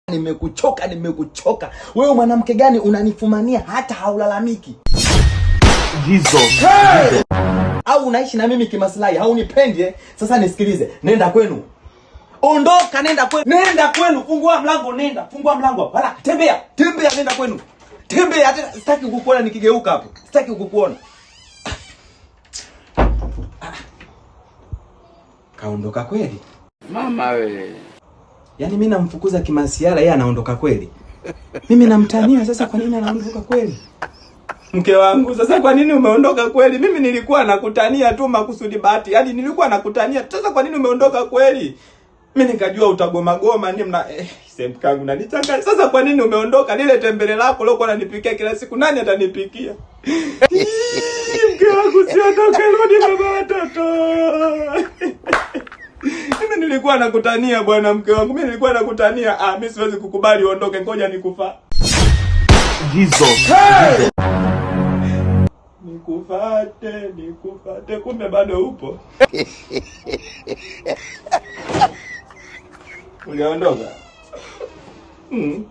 Nimekuchoka, nimekuchoka. Wewe mwanamke gani unanifumania hata haulalamiki? Jesus. Hey! Au unaishi na mimi kimaslahi, haunipendi eh? Sasa nisikilize, nenda kwenu. Ondoka, nenda kwenu. Nenda kwenu, fungua mlango, nenda. Fungua mlango hapo. Haraka, tembea. Tembea, nenda kwenu. Tembea tena, sitaki kukuona nikigeuka hapo. Sitaki kukuona. Ah. Kaondoka kweli? Mama we. Yaani mimi namfukuza kimasiara, yeye anaondoka kweli. Mimi namtania sasa, kwa nini anaondoka kweli? Mke wangu, sasa kwa nini umeondoka kweli? Mimi nilikuwa nakutania tu makusudi bahati. Yaani nilikuwa nakutania. Sasa kwa nini umeondoka kweli? Mimi nikajua utagoma goma ni mna sehemu kangu na nichanganya. Sasa kwa nini umeondoka? Lile tembele lako leo unanipikia kila siku, nani atanipikia? Mke wangu siondoke, rudi baba watoto. Mimi nilikuwa nakutania bwana, mke wangu. Mimi nilikuwa nakutania. Ah, mimi siwezi kukubali uondoke, ngoja nikufa. Jesus. Hey! Nikufate, nikufate, kumbe bado upo. Uliondoka? Mm.